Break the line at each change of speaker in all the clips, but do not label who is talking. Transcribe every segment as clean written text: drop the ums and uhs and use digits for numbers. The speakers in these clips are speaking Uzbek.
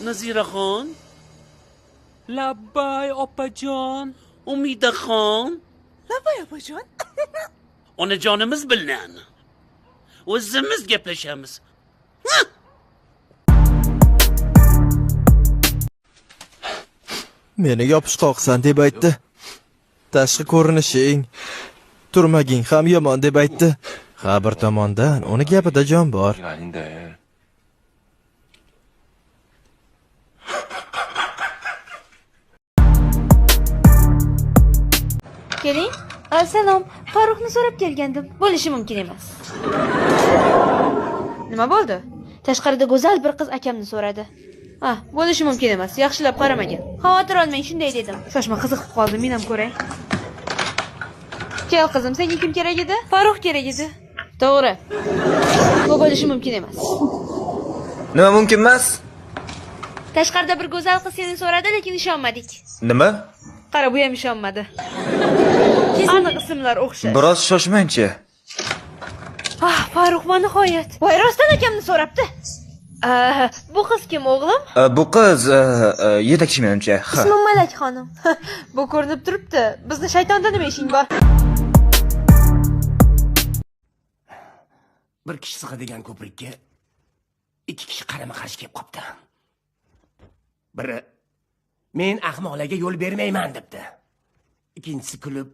Naziraxon.
Labbay, opajon.
Umidaxon.
Labbay, opajon.
Onajonimiz bilan o'zimiz gaplashamiz.
Meni yopishqoqsan deb aytdi. Tashqi ko'rinishing, turmaging ham yomon deb aytdi. Ha, bir tomondan uni gapida jon bor.
아닌데.
Keling. Salom. Farruxni so'rab kelgandim. Bo'lishi mumkin emas. Nima bo'ldi? Tashqarida go'zal bir qiz akamni so'radi. Ah, bo'lishi mumkin emas. Yaxshilab qaramagan. Xavotir olmang, shunday dedim. Shoshma, qiziqib qoldim, men ham ko'ray. Kel qizim, senga kim kerak edi? Farruh kerak edi. To'g'ri. Bu bo'lishi mumkin emas.
Nima mumkin emas?
Tashqarida bir go'zal qiz seni so'radi, lekin ishonmadik.
Nima?
Qara, bu ham ishonmadi. Aniq ismlar o'xshash.
Biroz shoshmangchi.
Ah, Farruh va nihoyat. Voy, rostdan akamni so'rabdi. Ah, bu qiz kim, o'g'lim?
Bu qiz yetakchi menimcha. Ha.
Ismim Malak xonim. Bu ko'rinib turibdi. Bizni shaytonda nima ishing bor?
Bir kishi sig'adigan ko'prikka ikki kishi qarama qarshi kelib qopti. Biri men ahmoqlarga yo'l bermayman debdi. Ikkinchisi kulib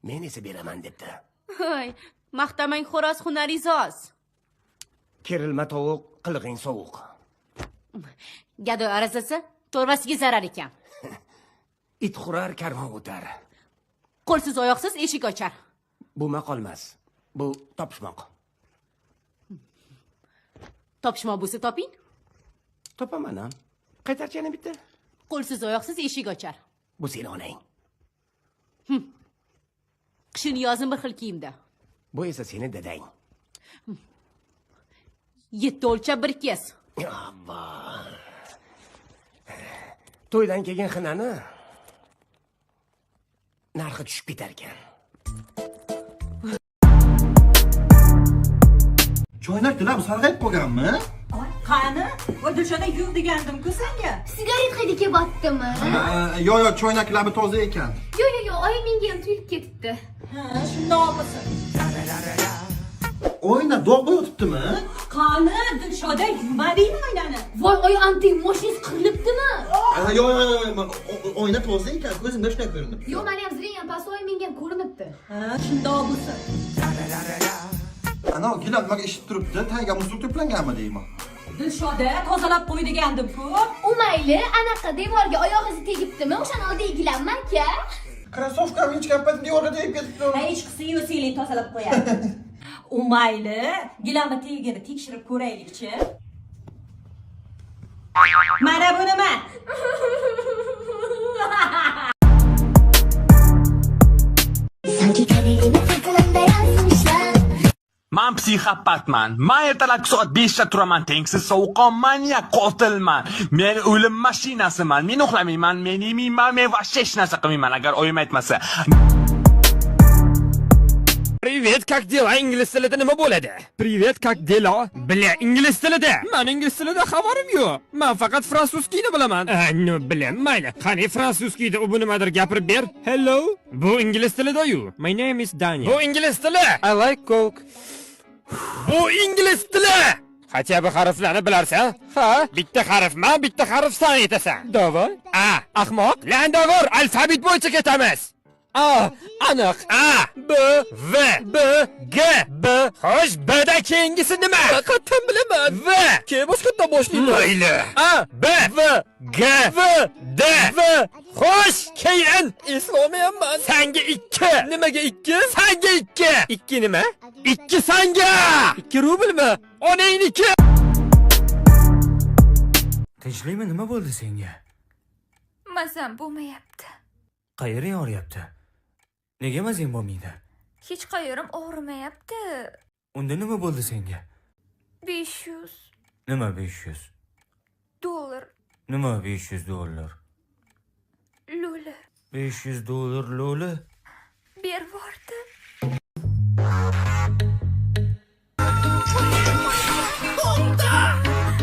men esa beraman debdi.
Voy, maqtamang xo'roz hunaringiz oz.
Kerilma tovuq, qilig'ing sovuq.
Gadoy arazlasa, to'rvasiga zarar ekan.
It hurar, karvon o'tar.
Qo'lsiz oyoqsiz eshik ochar.
Bu maqol emas, bu topishmoq.
Topishmoq bo'lsa toping.
Topaman ham. Qaytarchi yana bitta.
Qo'lsiz oyoqsiz eshik ochar.
Bu seni onang.
Qishin yozin bir xil kiyimda.
Bu esa seni dadang.
Yetti o'lchab bir kes.
Avva. To'ydan keyin xinani narxi tushib ketar ekan.
Choynak tilab sarg'ayib qolganmi?
Qani? Voy Dilshoda, yuv degandim-ku senga.
Sigaret hidi kelyaptimi?
Yo'q, yo'q, choynak labi toza ekan.
Yo'q, yo'q, yo'q, oyim menga ham tuyulib ketibdi.
Ha, shundoqmisi?
Oyna dog' yotibdimi?
Qani, Dilshoda, yuvmadingmi oynani?
Voy, oy, anting mashinangiz qirilibdimi?
Yo'q, yo'q, yo'q, oyna toza ekan, ko'zimga shunday ko'rinib.
Yo'q, meni ham zreniям past, oyim menga ham ko'rinibdi.
Ha, shundoq bo'lsin.
Ana gilam nimaga ishib turibdi? Tagiga musul to'planganmi deyman.
Dilshoda, tozalab qo'y degandim-ku.
U mayli, anaqa devorga oyog'ingiz tegibdimi? O'shani oldiga egilanmi aka?
Krossovkam hech paytim devorga tegib ketibdi.
Ha, hech qilsa yuvsanglar tozalab qo'yadi. U mayli, gilamni tagini tekshirib ko'raylikchi. Mana bu nima?
Sanki kaderimi sırtımda yazmışlar.
Man psixopatman. Man ertalabki soat 5 da turaman, tengsiz sovuqqon manyak qotilman. Men o'lim mashinasiman. Men uxlamayman, men yemayman, men вообще hech narsa qilmayman agar oyim aytmasa.
Привет, как дела? Ingliz tilida nima bo'ladi? Привет, как дела? Бля, ingliz tilida. Man ingliz tilida xabarim yo'q. Man faqat французский ni bilaman. Ну, бля, mayli. Qani французский da u bu nimadir gapirib ber. Hello. Bu ingliz tilida-yu. My name is Daniel. Bu ingliz tili. I like coke. Bu ingliz tili. Хотя бы harflarni bilarsan? Ha, bitta harf man, bitta harf san aytasan. Давай. A, ahmoq. Landavor, alfabet bo'yicha ketamiz. A, aniq. A, B, V, B, G, B. Xo'sh, B dan keyingisi nima? Qayerdan bilaman? V. Keyin boshqatdan boshlayman. Mayli. A, B, V, G, V, D, V. Xo'sh, keyin eslolmayapman. Sanga 2. Nimaga 2? Sanga 2. 2 nima? 2 sanga. 2 rublmi? Onangniki.
Tinchlikmi, nima bo'ldi senga?
Mazam bo'lmayapti.
Qayering og'riyapti? Nega mazang bo'lmaydi?
Hech qayerim og'rimayapti.
Unda nima bo'ldi senga?
500
Nima 500?
Dollar.
Nima 500 dollar?
Lo'li.
500 dollar lo'li?
Bervordi.
To'xta!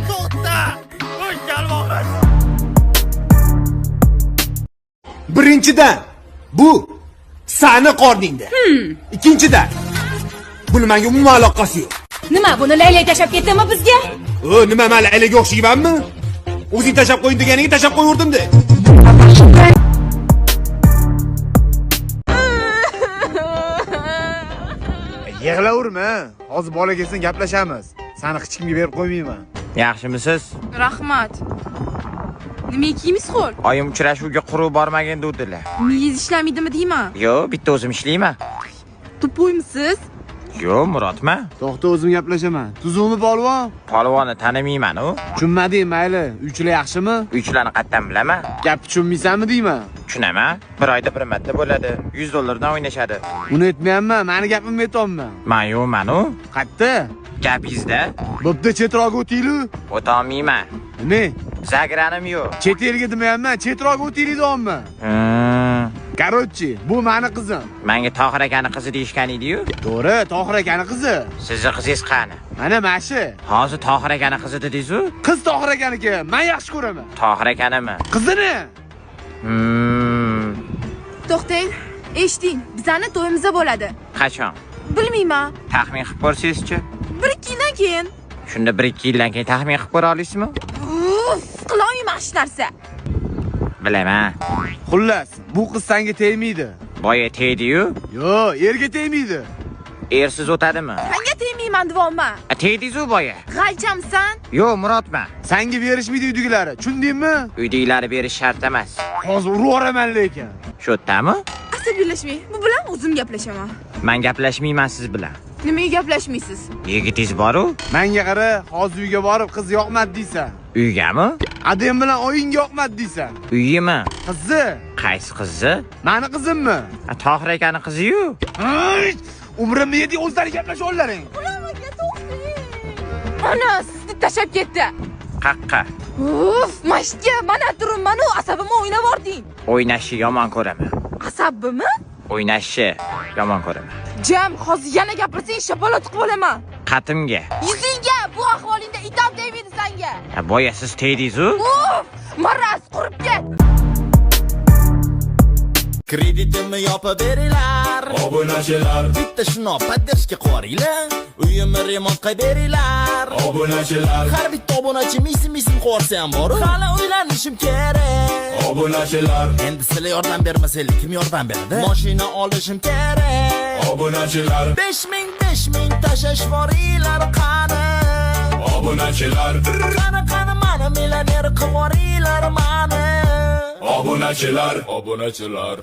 To'xta!
Musulmonmiz.
Birinchidan, bu sani qorningda. Ikkinchidan, buni menga umuman aloqasi yo'q.
Nima, buni Layla tashlab ketdimi bizga?
O, nima, men Laylaga o'xshaymanmi? O'zing tashlab qo'ying deganiga tashlab qo'yurdim-da.
Yig'laverma. Hozir bola kelsin gaplashamiz. Seni hech kimga berib qo'ymayman.
Yaxshimisiz?
Rahmat. Nima kiyimiz qo'l?
Oyim uchrashuvga quruq bormagin dedilar.
Miyangiz ishlamaydimi deyman?
Yo'q, bitta o'zim ishlayman.
Tupoymisiz?
Yo'q, Murodman.
To'xta, o'zim gaplashaman. Tuzukmi polvon?
Polvonni tanimayman u.
Tushunmading, mayli. Uychilar yaxshimi?
Uychilarni qatdan bilaman.
Gap tushunmaysanmi deyman.
Tushunaman. Bir oyda bir marta bo'ladi. $100 dan o'ynashadi.
Uni aytmayapman, mani gapimni aytyapman.
Men yo'qman u.
Qayerda?
Gapingizda.
Bo'pti, chetroqqa o'taylik.
O'tolmayman.
Nima?
Zagranim yo'q.
Chet elga demayapman, chetroqqa o'taylik deyapman. Короче, bu mani qizim.
Menga Tohir akani qizi deyishgan edi-yu.
To'g'ri, Tohir akani qizi.
Sizni qizingiz qani?
Mana mashi.
Hozir Tohir akani qizi dedingiz-u?
Qiz Tohir akaniki, men yaxshi ko'raman.
Tohir akanimi?
Qizini.
To'xtang, eshiting. Bizani to'yimiz bo'ladi.
Qachon?
Bilmayman.
Taxmin qilib ko'rsangizchi?
1-2 yildan keyin.
Shunda 1-2 yildan keyin taxmin qilib ko'ra olasizmi?
Uff, qilolmayman hech narsa.
Bilaman.
Xullas, bu qiz senga tegmaydi.
Boya tegdi-yu.
Yo'q, erga tegmaydi.
Ersiz o'tadimi?
Senga tegmayman deyapman.
Tegdingiz-u boya.
G'alchamsan?
Yo'q, Murodman.
Senga berishmaydi uydagilari, tushundingmi?
Uydagilari berish shart emas.
Hozir urib yuboraman lekin.
Shu yerdami?
Asabiylashmang. Bu bilan o'zim gaplashaman.
Men gaplashmayman siz bilan.
Nimaga gaplashmaysiz?
Yigitingiz bor-u.
Menga qara, hozir uyga borib qiz yoqmadi deysan.
Uygami?
Adem bilan oyingga yoqmadi deysan.
Uyimi?
Qizi.
Qaysi qizi?
Mani qizimmi?
Tohir akani qizi-yu.
Umrimni yeding, o'zlari gaplasha olaring.
Ana, sizni tashlab ketdi.
Qaqqa.
Uf, mashga, mana turibman-u, asabimni o'ynab yubording.
O'ynashni yomon ko'raman.
Asabimi?
O'ynashni yomon ko'raman.
Jam, hozir yana gapirsang shapaloq tiqib olaman.
Qatimga.
Yuzingga, bu ahvolingda itam tegmaydi senga.
Boya siz tegdingiz-u.
Uf, maraz qurib ket.
Kreditimni yopib beringlar.
Obunachilar.
Bitta shuni podдержка qo'yinglar. Uyimni remont qilib beringlar.
Obunachilar.
Har bitta obunachi ming qo'rsa ham bor. Hali uylanishim kerak.
Obunachilar.
Endi sizlar yordam bermasanglar kim yordam beradi? Mashina olishim kerak.
Obunachilar.
5000 tashlash boringlar qani.
Obunachilar.
Qani qani mani millioner qilib yuboringlar mani.
Obunachilar. Obunachilar.